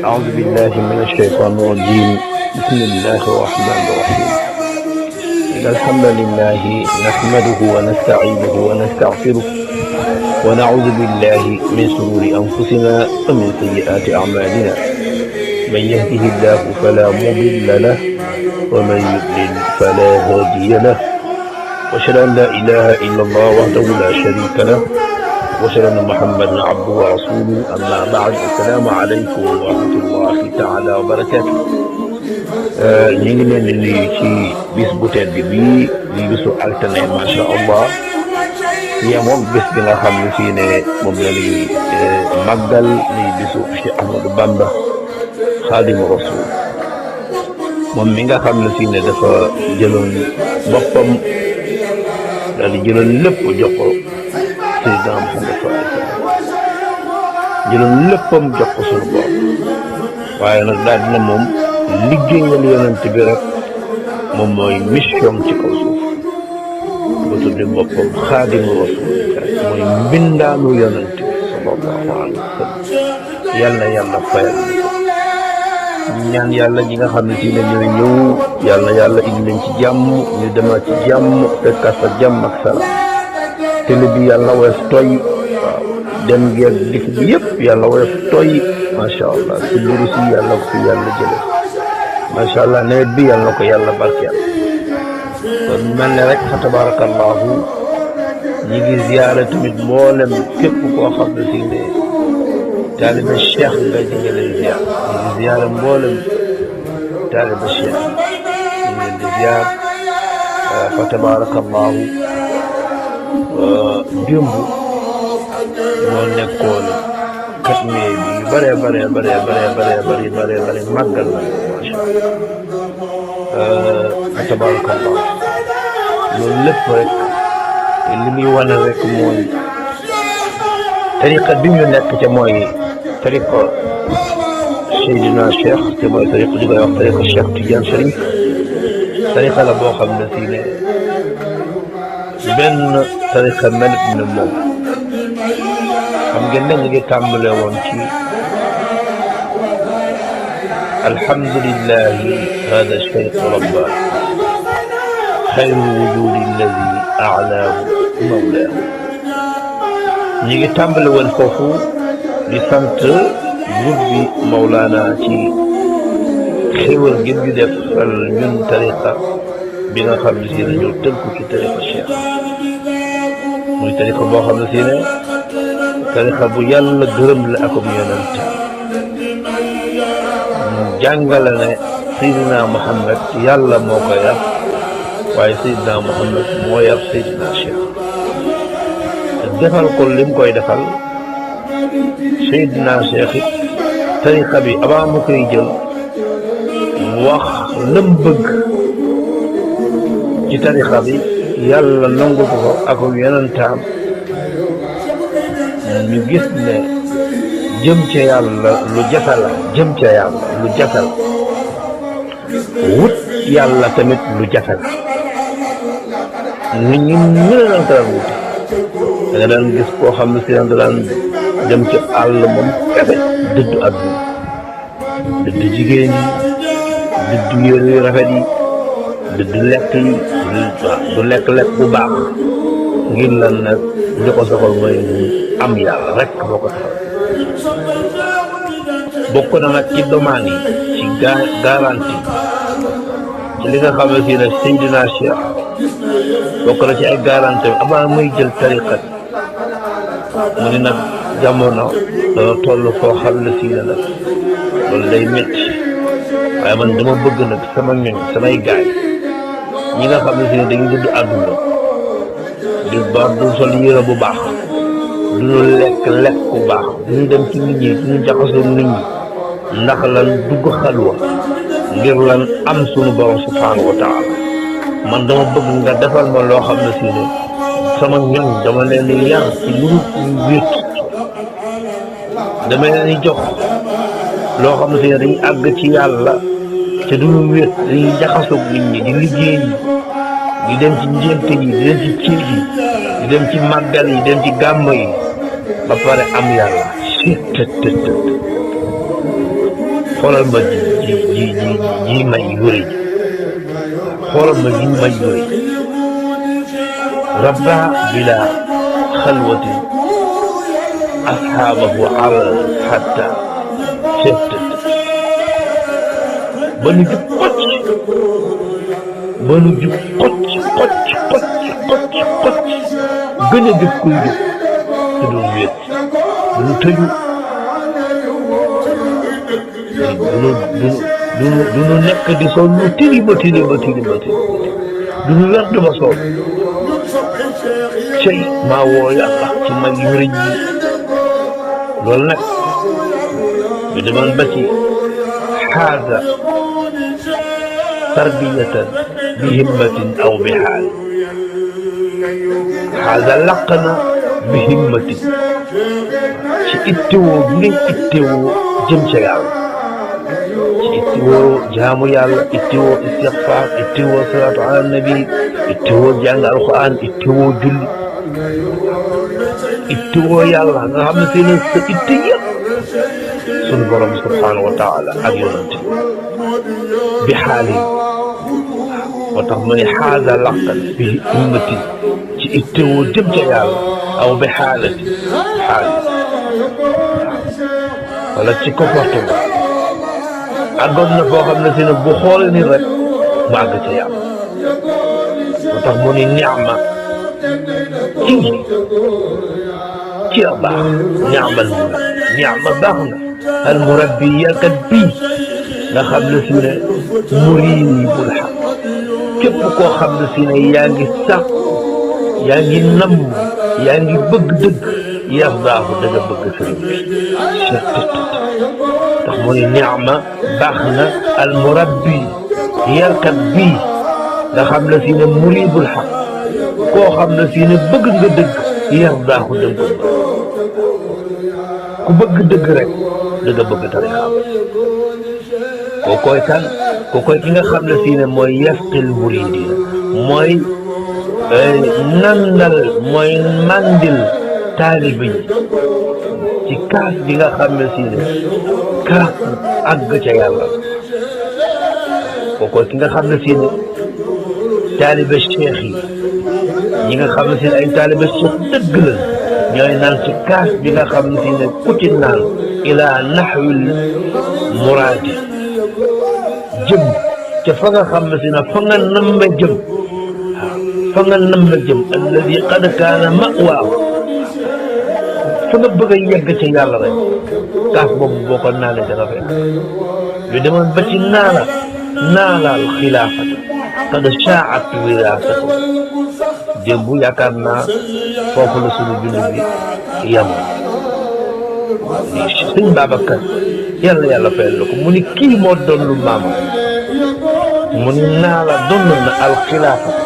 أعوذ بالله من الشيطان الرجيم. بسم الله الرحمن الرحيم. إن الحمد لله نحمده ونستعينه ونستغفره ونعوذ بالله من شرور أنفسنا ومن سيئات أعمالنا. من يهده الله فلا مضل له ومن يضلل فلا هادي له. وأشهد أن لا إله إلا الله وحده لا شريك له وأشهد أن محمدا عبده ورسوله. أما بعد، السلام عليكم ورحمة الله تعالى وبركاته. ñu ngi leen di nuyu ci bis bu tedd bii di bisu altine macha allah yemoon bis bi nga xam ne fii ne moom la ñuy màggal muy bisu Cheikh Ahmadou Bamba Xaadimu Rasul, moom mi nga xam ne fii ne dafa jëloon boppam daal di jëloon lépp jox ko Seydina Muhammad sallallahu alayhi wa sallam, jëloon léppam jox ko suñu bopp, waaye nag daal dina moom liggéeyal yonent bi rek moom mooy mission ci kaw suuf. ba tudde boppam Xaadimu Rasul mooy mbindaanu yonent bi sallallahu alayhi wa sallam. yal na yàlla fayal ñaan yàlla ñi nga xam ne si ne ñooy ñëw yàlla yàlla indi leen ci jàmm, ñu demaat ci jàmm fekkaat fa jàmm ak salaam. télé bi yàlla woyof toy, waaw dem ngeen dikk bi yëpp yàlla woyof toy macha allah. ci biir si yàlla ko fi yàlla jële macha allah. nawet bi yàlla na ko yàlla barkeel. kon mel ne rek fa tabarakallahu ñi ngi ziyaare tamit mboolem képp koo xam ne si ne taaliba cheikh nga ji nga leen ziyaar. ñi ngi ziyaare mboolem taaliba cheikh ñu ngi leen di ziyaar fa tabarakallahu. démb moo nekkoon 4 mai bi yu bëree bëri màggal na macha allah tabarakallah. loolu lépp rek li muy wane rek mooy tariqa bi ñu nekk ca mooy tariqa Seydina Cheikh te mooy tariqa di koy wax tariqa Cheikh Tidiane Chérif. tariqa la boo xam ne fii ne benn tariqa mel ne moom. xam ngeen ne ñu ngi tàmbale woon ci alhamdulillahi hada cheikh rabba xayru wujudi alladi alaahu mawlaahu. ñu ngi tàmbale woon foofu di sant groupe bi Mawlana ci xéwal gi ñu def ñun tariqa bi nga xam ne si ne ñoo tënku ci tariqa cheikh. muy tariqa boo xam ne si ne tariqa bu yàlla gërëm la akum yonent. jàngale ne Seydina Muhammad yàlla moo ko yar, waaye Seydina Muhammad moo yar Seydina Cheikh. defal ko lim koy defal Seydina Cheikh it tariqa bi avant mu koy jël wax lam bëgg ci tariqa bi yàlla nangu ko akum yonentam. ñu gis ne jëm ca yàlla lu jafe la, wut yàlla tamit lu jafe la. nit ñi ñu ne daan daan wuti da nga daan gis koo xam ne si daan dem ci àll moom kafe dëddu àdduna, dëddu jigéen yi, dëddu yére yu rafet yi, dëddu lekk yi. du lekk bu baax ngir lan nag li ko soxal mooy am yàlla rek boo ko taxal. bokk na nag ci domaine yi ci garantie ci li nga xam ne fii nag Seydina Cheikh bokk na ci ay garantie avant muy jël tariqa mu ni nag jamono dana toll foo xam ne fii nag loolu day métti, waaye man dama bëgg nag sama ñoñ samay gaay ñi nga xam ne fii dañuy dund àdduna du sol yére bu baax, duñu lekk bu baax, duñu dem ci nit ñi, duñu jaxasoo nit ñi, ndax lan dugg xalwa ngir lan am sunu borom subhaanahu wa taala. man dama bëgg nga defal ma loo xam ne si ne sama ñoñ dama leen di yar ci lu ñu wéet, dama leen di jox loo xam ne si ne dañuy àgg ci yàlla te duñu wéet, dañuy jaxasoo nit ñi, di liggéey di dem ci njënte yi, di dem ci ciit yi, di dem ci màggal yi, di dem ci gàmm yi, ba pare am yàlla. xoolal ma ji may yuri xoolal ma ji may yuri rabba bila xalwatin asxaabahu ala xatta settat ba nu jub xocc gën a jub kuy jub te doon wéet du tëju du nu nekk di sol lu tilima du nu wer dama sol cey maa woo yàlla ci mag yu rëy yi loolu nag ñu demoon ba ci xaaga tarbiyatan bi himmatin aw bi xaal xaaga laq na bi himmatin ci ittewoo bi ngay ittewoo jëm ca yàlla ci ittewoo jaamu yàlla ittewoo istixfaar ittewoo salaatu ala nabi ittewoo jàng alquran ittewoo julli ittewoo yàlla nga xam ne seen sa itte yëpp sunu borom subhanahu wa taala ak yonante bi xaali moo tax mu ne xaaga laqan bi himmatin ci ittewoo jëm ca yàlla aw bi xaalati xaali wala ci comportement àggoon na boo xam ne si ne bu xoole ni rek mu àgg ca yàlla moo tax mu ni ni'ma ci a baax ni'ma baax na al murabbi yarkat bii nga xam ne si ne muriibul xaq képp koo xam ne si ne yaa ngi sax yaa ngi namm yaa ngi bëgg dëgg yar daahu dëgg bëgg sëriñ bi tax mu ne ni'ma baax na al murabbi yarkat bii nga xam ne si ne muriibul xaq koo xam ne si ne bëgg nga dëgg yar daahu dëgg ku bëgg dëgg rek dëgg bëgg tarixaam kookoy kan kookoy ki nga xam ne si ne mooy yasqil muriidina mooy nandal mooy mandil taalibe yi ci kaas bi nga xam ne si ne kaas àgg ca yàlla kookoy ki nga xam ne si ne taalibe cheikh yi ñi nga xam ne si ne ay taalibe cheikh dëgg la ñooy naan ci kaas bi nga xam ne si ne ku ci naan ila naxwil muraadi jëm ca fa nga xam ne si ne fa nga namme jëm fa nga namme jëm alladi qad kaana ma'waa fa nga bëgg a yegg ca yàlla rek kaas boobu boo ko naanee da nga fekk yu demoon ba ci naalaal xilaafata qad shaa'at wiraasatu démb yaakaar naa foofu la sunu bind bi yemoon sëñ Babacar yàlla fayal la ko mu ni kii moo doon lu maamam mu ni naala doon na al xilaafata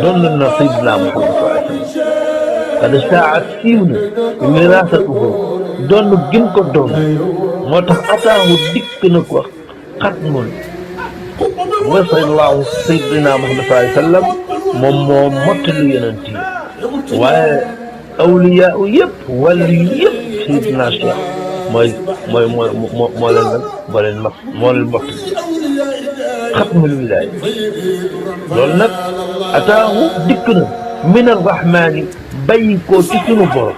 doon na Seydina Muhammad sallallahu alayhi wa sallam qad shaa'at siiw na wiraasatuhu doon gën ko doon moo tax ataahu dikk na ko xatmun wa sallallahu Seydina Muhammad sallallahu alayhi wa sallam moom moo mottali yonent yi waaye awliyaa yëpp wàllu yëpp Seydina Cheikh moo leen mottali xatmul wilaaya loolu nag ataahu dikk na min arrahmaani bàyyi ko ci sunu borom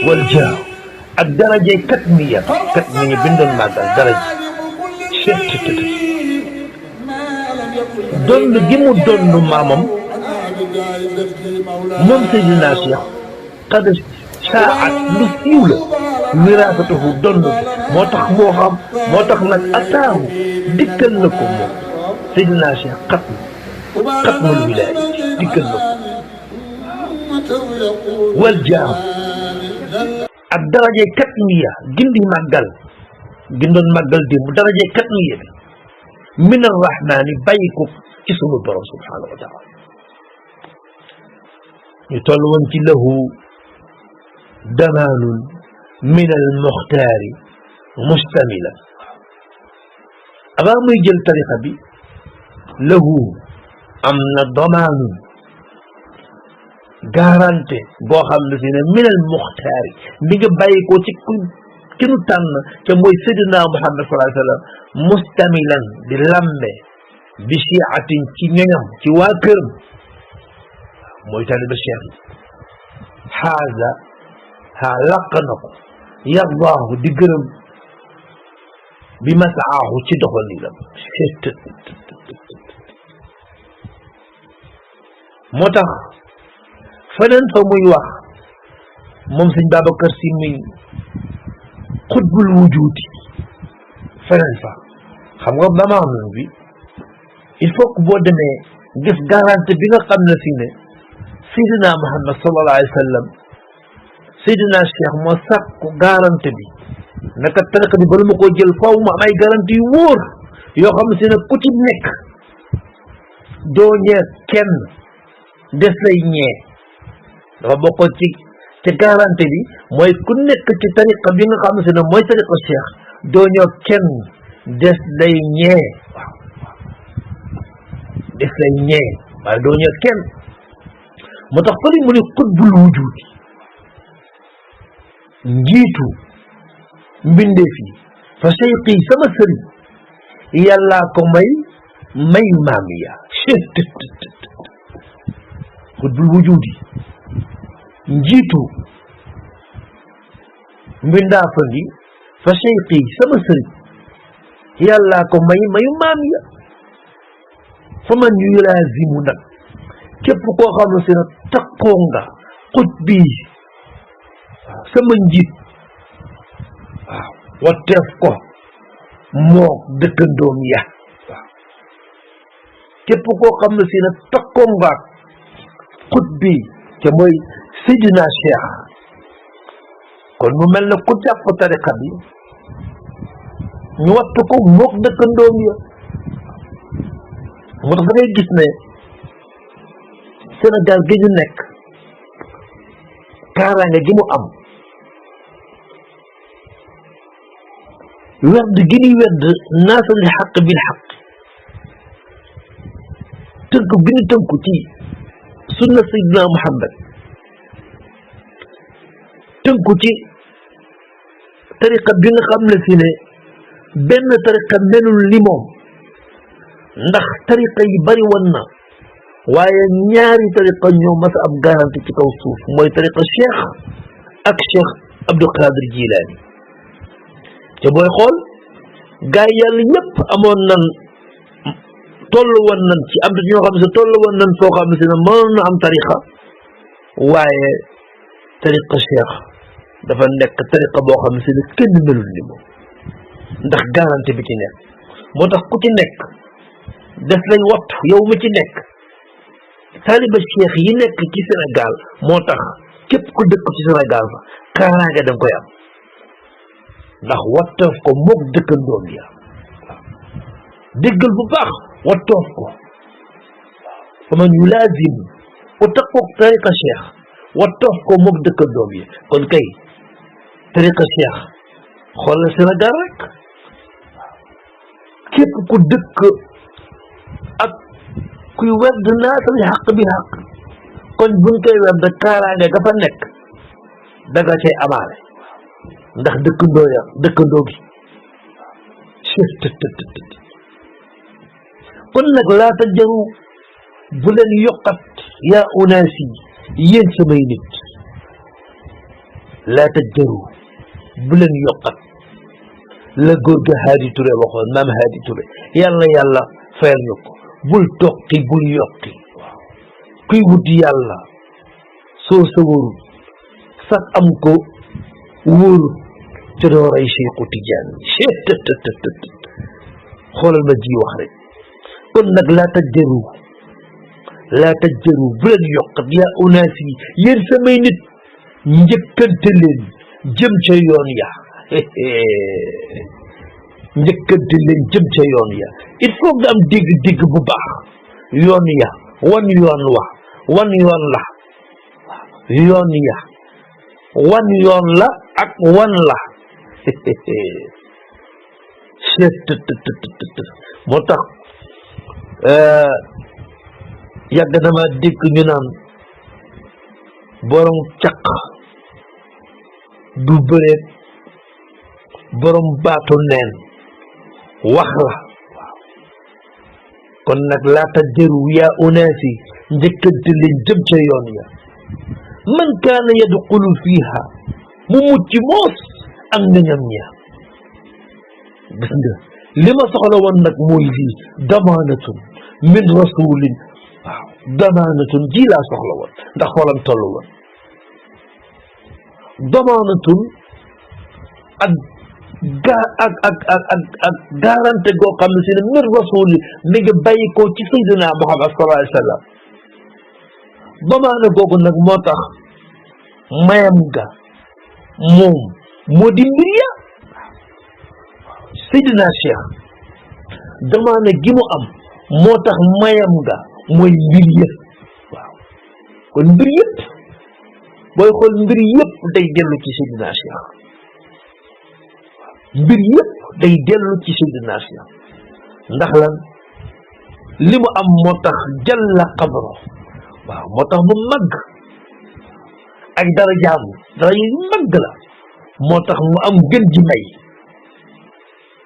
wal jaaw ak darajay katmiya bindoon màggal daraja donn gi mu donn maamam moom Seydina Cheikh qad shaa'at lu siiw la wiraasatuhu donn moo tax nag ataahu dikkal na ko moom Seydina Cheikh xatmul wilaaya dikkal na ko wal jaam ak darajay katmiya gindoon màggal démb darajay katmiya bi min arrahmaani bàyyi ko ci sunu borom subhanahu wa taala ñu toll woon ci lahu damaanun min al muxtaari mustamila avant muy jël tarixa bi lahu am na damaanun garanté boo xam ne si ne min al muxtaari mi nga bàyyi ko ci ki nu tànn ca mooy Seydina Muhammad sallallahu alayhi wa sallam mustamilan di lambe bi shiatin ci ñoñam ci waa këram mooy taaliba cheikh yi xaaza laq na ko yardaahu di gërëm bi masaahu ci doxalinam moo tax feneen fa muy wax moom sëñ Babacar Si mi xutbul wujuudi feneen fa xam nga bamaam bi il faut que boo demee gis garanti bi nga xam ne si ne Seydina Muhammad sallallahu alayhi wa sallam Seydina Cheikh moo sàkku garanti bi naka tariqa bi bala ma koo jël faw mu am ay garanti yu wóor yoo xam ne si ne ku ci nekk doo ñee kenn des lay ñee dafa bokkoon ci garanti bi mooy ku nekk ci tariqa bi nga xam ne si ne mooy tariqa Cheikh doo ñoo kenn des lay ñee waaw des lay ñee waaye doo ñoo kenn moo tax fële mu ne xutbul wujud njiitu mbindeef yi fa seyqi sama sëriñ yàllaa ko may maam ya xutbul wujudi njiitu mbindaafa ngi fa seyqi sama sëriñ yàllaa ko may maam ya fa man yulaazimu nag képp koo xam ne si nag takkoo nga xut bii sama njiit waaw watteef ko moo dëkkandoom ya waaw képp koo xam ne si nag takkoo nga xut bii te mooy Seydina Cheikh kon mu mel ne ku jàpp tariqa bi ñu wattu ko mook dëkkandoom ya moo tax da ngay gis ne Sénégal gi ñu nekk kaaraange gi mu am werd gi ñuy werd naasal xaq bil xaq tënku gi ñu tënku ci sunna Seydina Muhammad tënku ci tariqa bi nga xam ne si ne benn tariqa melul ni moom ndax tariqa yi bari woon na waaye ñaari tariqa ñoo mas a am garanti ci kaw suuf mooy tariqa cheikh ak cheikh Abdul Qadir Jilaani te booy xool gaay yàlla yépp amoon nan tollu woon nan ci am na ñoo xam ne tollu woon nan foo xam ne mënoon na am tariqa waaye tariqa cheikh dafa nekk tariqa boo xam ne kenn melul ni moom ndax garanti bi ci nekk moo tax ku ci nekk des lay wattu yow mi ci nekk taaliba cheikh yi nekk ci Sénégal moo tax képp ku dëkk ci Sénégal fa kaaraange da nga koy am ndax wattoof ko mook dëkkandoom ya déggal bu baax wattoof ko fa man yulaazim ku takkook tariqa cheikh wattoof ko mook dëkkandoom ya kon kay tariqa cheikh xoolal Sénégal rek képp ku dëkk ak kuy werd naasal xaq bi xaq kon buñ koy werd kaaraange ga fa nekk daga cay amaale ndax dëkkandoo gi kon nag laata jaru bu leen yokkat yaa unaasi yéen samay nit laata jaru bu leen yokkat la góor ga Haadi Touré waxoon maam Haadi Touré yàlla fayal ñu ko bul tokki bul yokki kuy wut yàlla soo sawarul sax am ko wóorut te doo rey Cheikhu Tijaan xoolal ma ji wax rek kon nag laa tajjaru bu leen yokkat yaa unaas yi yéen samay nit njëkkante leen jëm ca yoon ya njëkkante leen jëm ca yoon ya il faut nga am dégg-dégg bu baax yoon ya wan yoon wa wan yoon la yoon ya wan yoon la ak wan la moo tax yàgg na ma dégg ñu naan borom caq du bëreet borom baatu neen wax la kon nag laata jëru yaa unaasi njëkkante leen jëm ca yoon ya man kaana yadxulu fiiha mu mucc moos ak ngañam ña gis nga li ma soxla woon nag mooy lii damaanatun min rasulin waaw damaanatun ji laa soxla woon ndax xoolam toll woon damaanatun ak garanté goo xam ne si ne min rasuli mi ngi bàyyi ko ci sayyidina Muhammad sallallahu alayhi wa sallam damaana googu nag moo tax mayam ga moom moo di mbir ya sayyidina Cheikh damaana gi mu am moo tax mayam ga mooy mbir ya waaw kon mbir yëpp booy xool mbir yëpp day dellu ci sayyidina Cheikh mbir yëpp day dellu ci sayyidina Cheikh ndax lan li mu am moo tax jalla qadro waaw moo tax mu màgg ak dara jaamu dara yu màgg la moo tax mu am gën ji may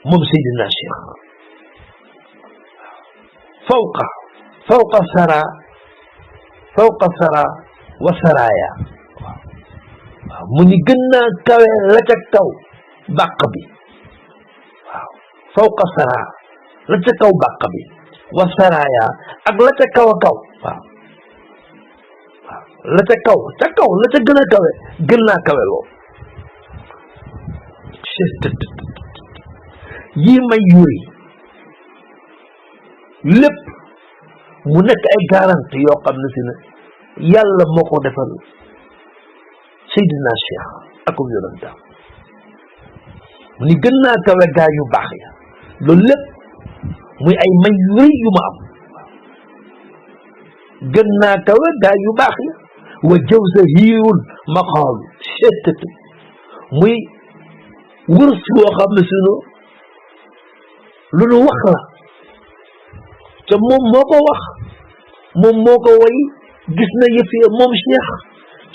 moom sayyidina Cheikh fawqa sara wa saraya waaw mu ni gën naa kawe la ca kaw bàq bi waaw fawqa sara la ca kaw bàq bi wa saraya ak la ca kaw a kaw waaw la ca kaw la ca gën a kawe gën naa kawe loo yii may yooyu lépp mu nekk ay garanti yoo xam ne si ne yàlla moo ko defal Seydina Cheikh ak yonentam mu ni gën naa kawe gaa yu baax ya loolu lépp muy ay may yu rëy yu ma am gën naa kawe gaa yu baax ya wa jëw sa hiirul maqaalu settatu muy wërs boo xam ne sunu lu nu wax la te moom moo ko wax moom moo ko way gis na yëf ya moom Cheikh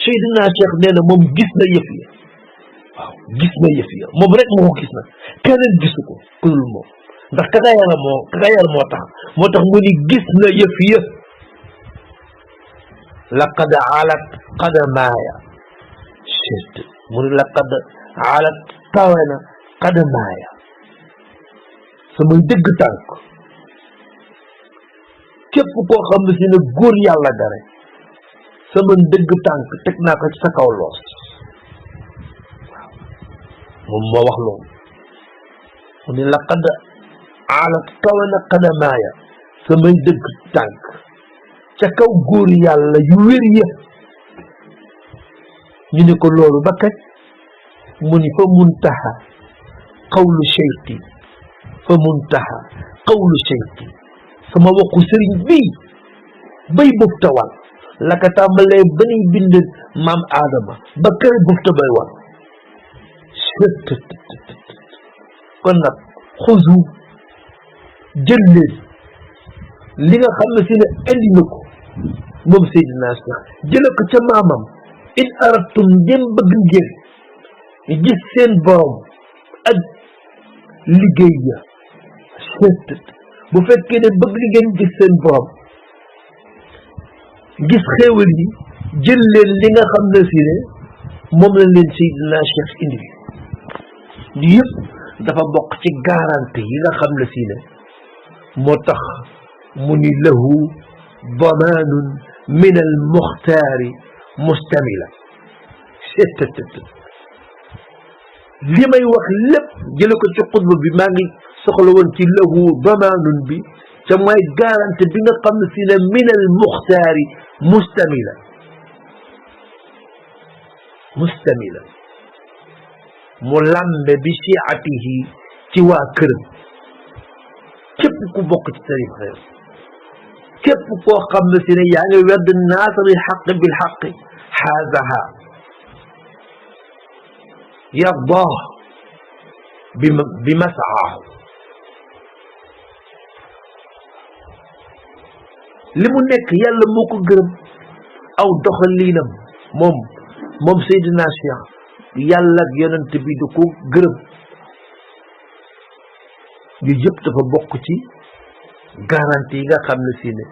Seydina Cheikh nee na moom gis na yëf ya waaw gis na yëf ya moom rek moo ko gis na keneen gisu ko ku dul moom ndax kaka yàlla moo tax mu ni gis na yëf ya laqad alat qadamaaya mu ni laqad alat kawe na qadamaaya samay dëgg tànk képp koo xam ne si ne góor yàlla dara sama dëgg tànk teg naa ko ci sa kaw loos waaw moom moo wax loolu mu ni laqad alat kawe na qadamaaya samay dëgg tànk ca kaw góor yàlla yu wér ya ñu ne ko loolu ba kat mu ni fa muntaha qawlu cheyti fa muntaha qawlu cheyti sama waxu sëriñ bii bay bufta wal la ka tàmbalee ba nuy bind maam Adama ba kër bufta bay wal kon nag xusu jël leen li nga xam ne si ne indi na ko moom Seydina Cheikh jële ko ca maamam in aratum ngeen bëgg ngeen gis seen borom ak liggéey ya bu fekkee ne bëgg ngeen gis seen borom gis xéewal yi jël leen li nga xam ne si ne moom la leen Seydina Cheikh indi li yëpp dafa bokk ci garanti yi nga xam ne si ne moo tax mu ni lahu damaanun min al muxtaari mustamila li may wax lépp jële ko ci xutba bi maa ngi soxla woon ci lahu damaanun bi te mooy garanti bi nga xam ne si ne min al muxtaari mustamila mu lambe bi shiatihi ci waa këram képp ku bokk ci tarixa képp koo xam ne si ne yaa ngi wedd naasari xaq bil xaq xaazaha yardah bi masaahu li mu nekk yàlla moo ko gërëm aw doxalinam moom Seydina Cheikh yàlla ak yonent bi du ko gërëm yu yëpp dafa bokk ci garantie yi nga xam ne si ne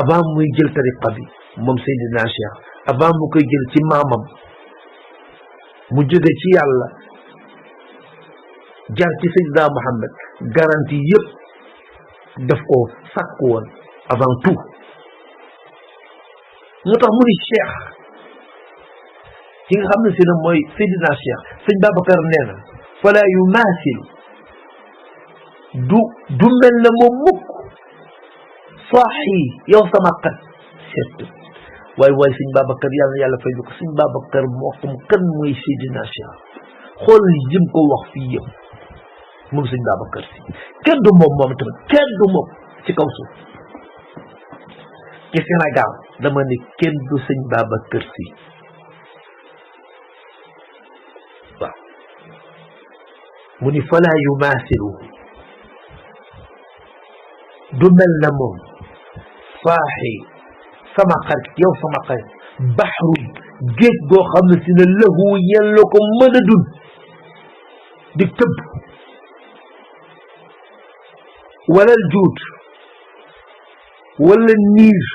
avant muy jël tariqa bi moom Seydina Cheikh avant mu koy jël ci maamam mu jóge ci yàlla jaar ci Seydina Muhammad garantie yëpp daf ko sàkk woon avant tout moo tax mu ni Cheikh ki nga xam ne si ne mooy Seydina Cheikh sëñ Babacar nee na fala yumasil du mel na moom mukk saaxi yow sama xat seet waay sëñ Babacar yàlla fay ko sëñ Babacar moo xam kan mooy Seydina Cheikh xool jëm ko wax fii yëpp moom sëñ Babacar si kenn du moom tamit kenn du moom ci kaw suuf ci Sénégal dama ne kenn du sëñ Babacar si waaw mu ni fala yumaasilu du mel na moom saaxi sama xarit yow sama xarit baxru géej goo xam ne si ne lahu yella ko mën a dun di tëbb wala juut wala niir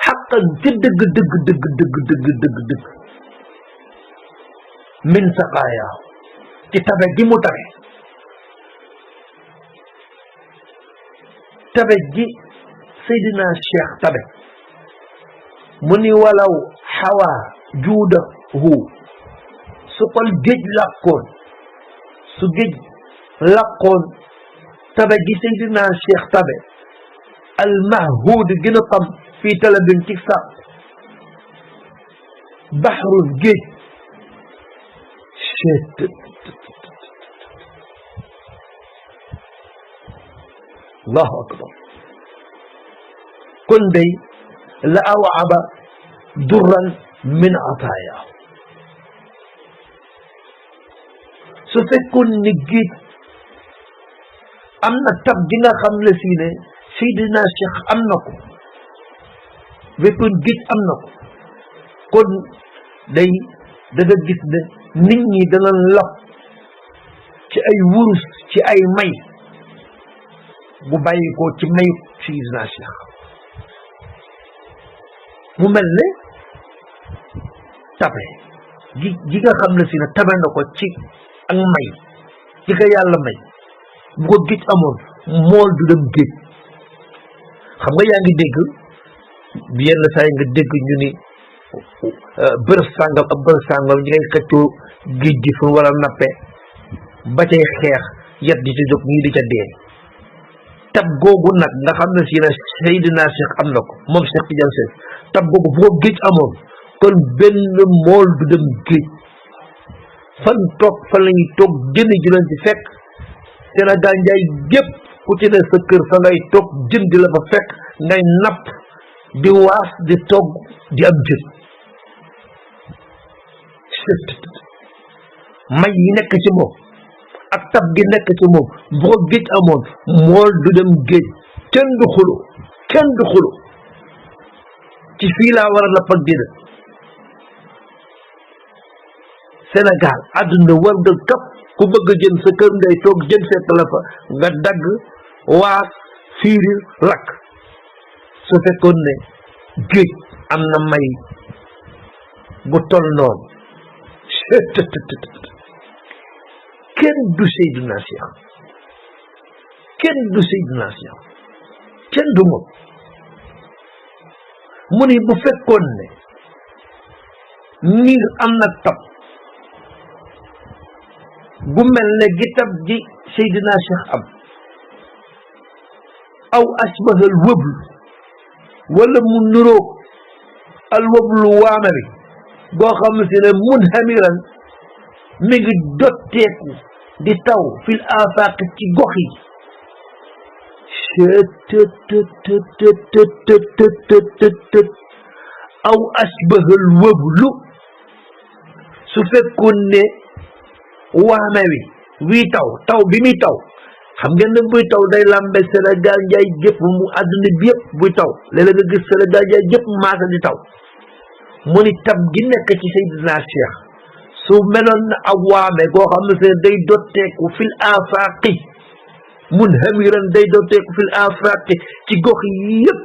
xaqan ci dëgg min saqaaya ci tabe gi mu tabe gi Seydina Cheikh tabe mu ni walaw xawa juudahu su ko géej làkkoon su géej làkkoon tabe gi Seydina Cheikh tabe al mahhuud gën a xam fii talabin ci sax baxrun géej allahu akbar kon day la awaba durran min ataaya su fekkoon ni géej am na tab gi nga xam ne si ne Seydina Cheikh am na ko fekkoon géej am na ko kon day da nga gis ne nit ñi dana lap ci ay wurus ci ay may bu bàyyi ko ci mayu Seydina Cheikh mu mel ne tabe gi nga xam ne si ne tabe na ko ci ak may ci ko yàlla may bu ko géej amoon mool du dem géej xam nga yaa ngi dégg yenn saa yi nga dégg ñu ni bërëb sàngam ak bërëb sàngam ñi ngay xëccoo géej gi fu war a nappe ba cay xeex yet di ci jóg ñii di ca dee tab googu nag nga xam ne si ne Seydina Cheikh am na ko moom Cheikh Tidiane Seck tab googu bu ko géej amoon kon benn mool du dem géej fan toog fan la ñuy toog jën ji leen ci fekk Sénégal njaay gépp ku ci ne sa kër fa ngay toog jën di la fa fekk ngay napp di waas di togg di am jën may yi nekk ci moom ak tab gi nekk ci moom bu ko géej amoon mool du dem géej kenn du xulo ci fii laa war a napp ak dina Sénégal àdduna war nga kap ku bëgg jën sa kër ngay toog jën fekk la fa nga dagg waas fiirir lakk su fekkoon ne géej am na may bu tol noonu kenn du Seydina Cheikh kenn du moom mu ni bu fekkoon ne niir am na tab gu mel ne gi tab ji Seydina Cheikh am aw asbahal wëblu wala mu nuroog al wëblu waamari boo xam ne munhamiran mi ngi dotteeku di taw fil afaq ci gox yi aw asbahal wëblu su fekkoon ne waame wi taw bi muy taw xam ngeen ne buy taw day lambe Sénégal njaay jëpp mu àdduna bi yëpp buy taw léeg-léeg nga gis Sénégal njaay jëpp maasa di taw mu ni tab gi nekk ci Seydina Cheikh su meloon na ak waame goo xam ne day dotteeku fil afaqi munhamiran day dooteeku fil afaq ci gox yépp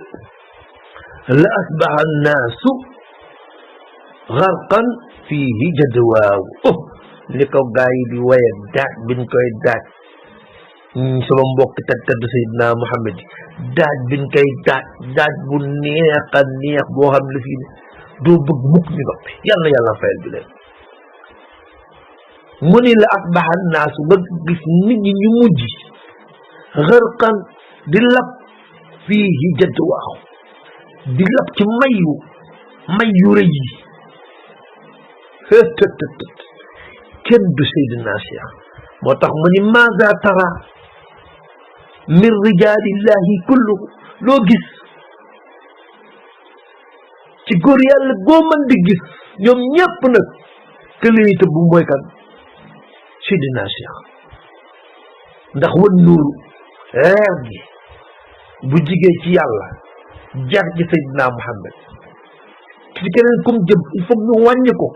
la asbaha annaasu garqan fiihi jadwaaw li ko gaa yi di waye daaj biñ koy daaj sama mbokk tedd Seydina Muhammad daaj biñ koy daaj bu neex a neex boo xam ne fii ne doo bëgg mukk ñu noppi yàlla yàlla fayal bi leen mu ni la asbaha annaasu nga gis nit ñi ñu mujj garqan di lab fiihi jadwaaw di lab ci mayu rëy yi kenn du Seydina Cheikh moo tax mu ni maza tara min rijalillahi kulluhu loo gis ci góor yàlla goo mën di gis ñoom ñépp nag këliyita bu mooy kan Seydina Cheikh ndax wan nuuru reer gi bu jigee ci yàlla jaar ci Seydina Muhammad ci keneen kum jëm il faut ñu wàññi ko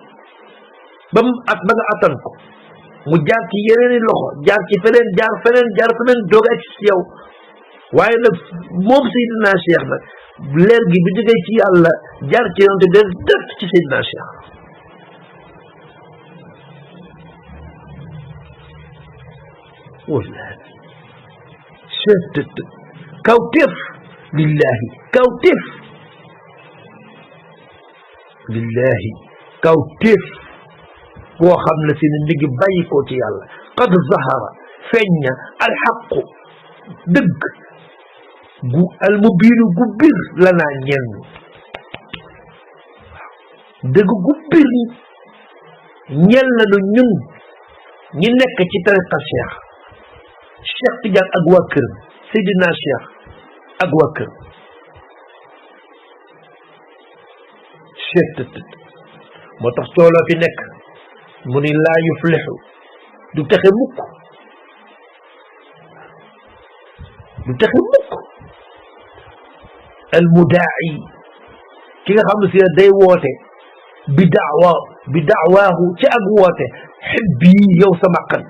ba nga attan ko mu jaar ci yeneeni loxo jaar ci feneen jaar feneen doog ak ci yow waaye nag moom Seydina Cheikh nag leer gi bu jógee ci yàlla jaar ci yonte de def ci Seydina Cheikh wallahi kawteef lillahi kawteef boo xam ne si ne mi ngi bàyyi ko ci yàlla qad zahara feeñ na alxaqu dëgg gu almubiinu gu bir la naa ñenn dëgg gu bir ñel na nu ñun ñi nekk ci tariqa Cheikh Tidiane ak waa këram Seydina Cheikh ak waa këram moo tax tooloo fi nekk mu ni laa yuflixu du texe mukk al mudaa'i ki nga xam ne si day woote bi daawaahu ci ak woote xibbi yow sama kan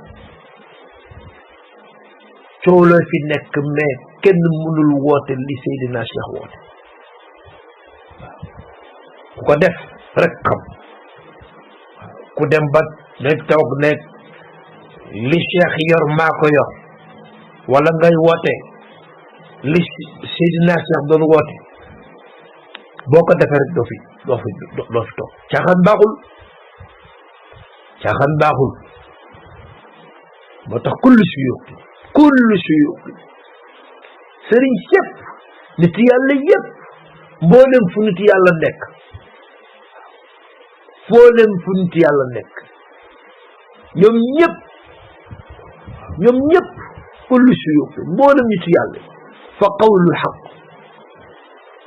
cooloo fi nekk mais kenn mënul woote li Seydina Cheikh woote ku ko def rek xam ku dem ba nekk toog nekk li Cheikh yor maa ko yor wala ngay woote li Seydina Cheikh doon woote boo ko defee rek doo fi toog caaxaan baaxul moo tax kullu suyuux sëriñ yëpp nit yàlla yëpp mboolem fu nit yàlla nekk ñoom ñëpp kullu suyuux mboolem nit yàlla fa qawlul xaq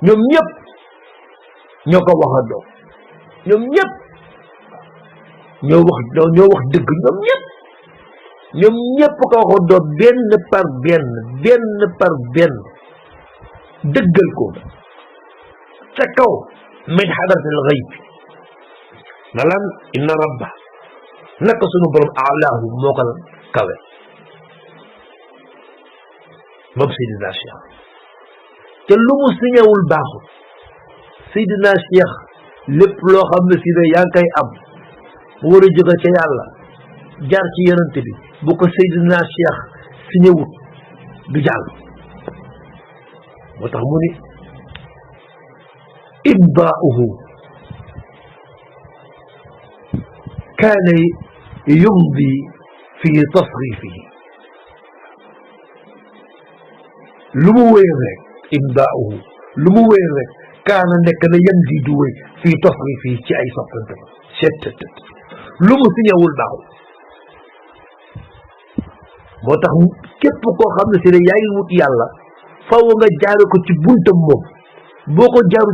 ñoom ñëpp ñoo ko waxandoo ñoom ñëpp ñoo wax dëgg ñoom ñëpp ko waxandoo benn par benn dëggal ko ca kaw min xadaratil xayb na lan inna rabba naka sunu borom alaahu moo ko kawe moom Seydina Cheikh te lu mu siñewul baaxul Seydina Cheikh lépp loo xam ne si ne yaa ngi koy am mu war a jóge ca yàlla jaar ci yonent bi bu ko Seydina Cheikh siñewut du jàll moo tax mu ni imdaa'uhu kaana yumdi fi tasrifihi lu mu wéy rek imdaa'uhu lu mu wéy rek kaana nekk na yamdi du wéy fii tasrifihi ci ay soppante lu mu siñewul baaxul moo tax képp koo xam ne si ne yaa ngi wut yàlla faw nga jaare ko ci buntam moom boo ko jaaru